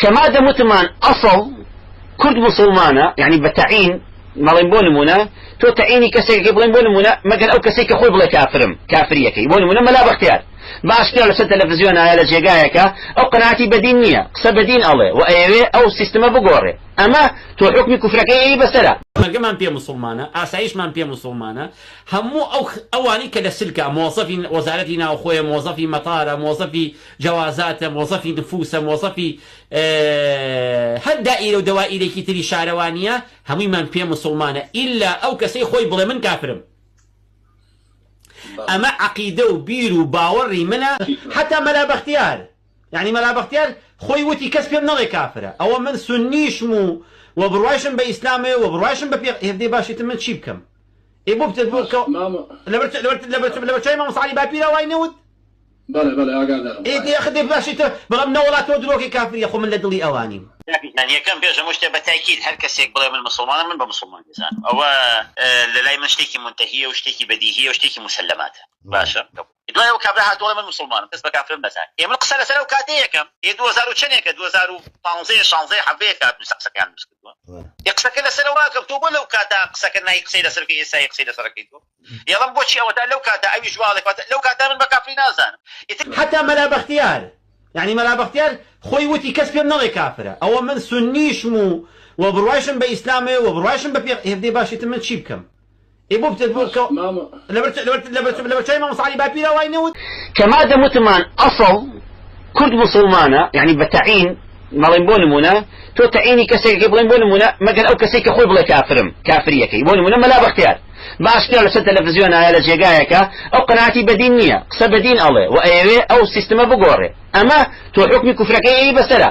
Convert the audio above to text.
کە مادەم وتمان ئەسڵ کورد موسڵمانە یعنی بە تەعین مەڵێن بۆ نمونە تۆ تەعینی کەسێکی بڵێن بۆ نمونە مەگەر ئەو کەسێک کە خۆی بڵێ کافرم کافریەکەی بۆ نمونە مەلا بەختیار باشترە لەسەر تەلەڤزیۆنایە لە جێگایەکە ئەو قەناعەتی بە دین نییە قسە بە دین ئەڵێ و ئەیەوێ ئەو سیستمە بگۆڕێ ئەمە تۆ حوکمی کوفرەکەی ئەی بەسەرا. مەرگەمان پێ موسڵمانە ئاسایشمان پێ موسڵمانە هەموو ئەو ئەوانەی کە لە سلکە مۆزەفی وەزارەتی ناوخۆیە مۆزەفی مەتارە مۆزەفی جەوازاتە مۆزەفی نفوسە مۆزەفی هەر دائیرە و دەوائیرێکی تری شارەوانیە هەموویمان پێ موسڵمانە ئیلا ئەو کەسەی خۆی بڵێ من کافرم ئەمە عەقیدە و بیر و باوەڕی منە حەتا مەلا بەختیار یانی مەلا بەختیار خۆی وتی کەس پێم نەڵێ کافرە ئەوە من سوننیشم و وە بڕوایشم بە ئیسلام هەیە وە بڕوایشم بە پێ هێردەی باشی تر من چی بکەم ئێ بۆ بچێت بۆ کە لەبەر لەبەر لەبەر لەبەر چاوی مامۆستا عەلی باپیرە وای نەوت بەڵێ بەڵێ ئاگادارم. ئێ دێ ئەخر دێ باشی تۆ بەڵام نەوەڵا تۆ درۆکەی کافریە خۆ من لە دڵی ئەوانیم. کاک یەکەم پێش هەموو شتێ بە تاکید هەر کەسێک بڵێ من موسڵمانم من بە موسڵمان دەزانم ئەوە لە لای من شتێکی مونتەهیە و شتێکی بەدیهیە و شتێکی موسەلەماتە باشە دوای ئەو کابرا هاتووە من موسڵمانم کەس بە کافرم نەزانێ ئێ من قسە لەسەر ئەو کاتەی ئەکەم ئێ 2000 و چەنێکە 2015 16 17 کات نووسە قسەکەیان دروست کردووە ئێ قسەکە لەسەر ئەوە ئەکەم تۆ بۆ لەو کاتە قسەکە نای قسەی لەسەر بکەی ئێستا قسەی لەسەر ئەکەی تۆ ئێڵم بۆچی ئەوەتا لەو کاتە ئەویش وا ئەڵێ کەواتە لەو کاتە من بە کافری نازانم ئیتر. حەتا مەلا بەختیار یانی مەلا بەختیار خۆی وتی کەس پێم نەڵێ کافرە ئەوە من سوننیشم و وە بڕوایشم بە ئیسلام هەیە وە بڕوایشم بە پێ هێردەی باشی تر من چی بکەم ئێ بۆ بچێت بۆ کە لەبەر لەبەر لەبەر لەبەر چاوی مامۆستا عەلی باپیرە وای نەوت. کە مادەم وتمان ئەسڵ کورد موسڵمانە یانی بە تەعین مەڵێن بۆ نمونە تۆ تەعینی کەسێکەکەی بڵێن بۆ نمونە مەگەر ئەو کەسێک کە خۆی بڵێ کافرم کافریەکەی بۆ نمونە مەلا بەختیار بە ئاشکرا لەسەر تەلەڤزیۆنایە لە جێگایەکە ئەو قەناعەتی بە دین نییە قسە بە دین ئەڵێ و ئەیەوێ ئەو سیستمە بگۆڕێ ئەمە تۆ حوکمی کوفرەکەی ئەی بەسەرا.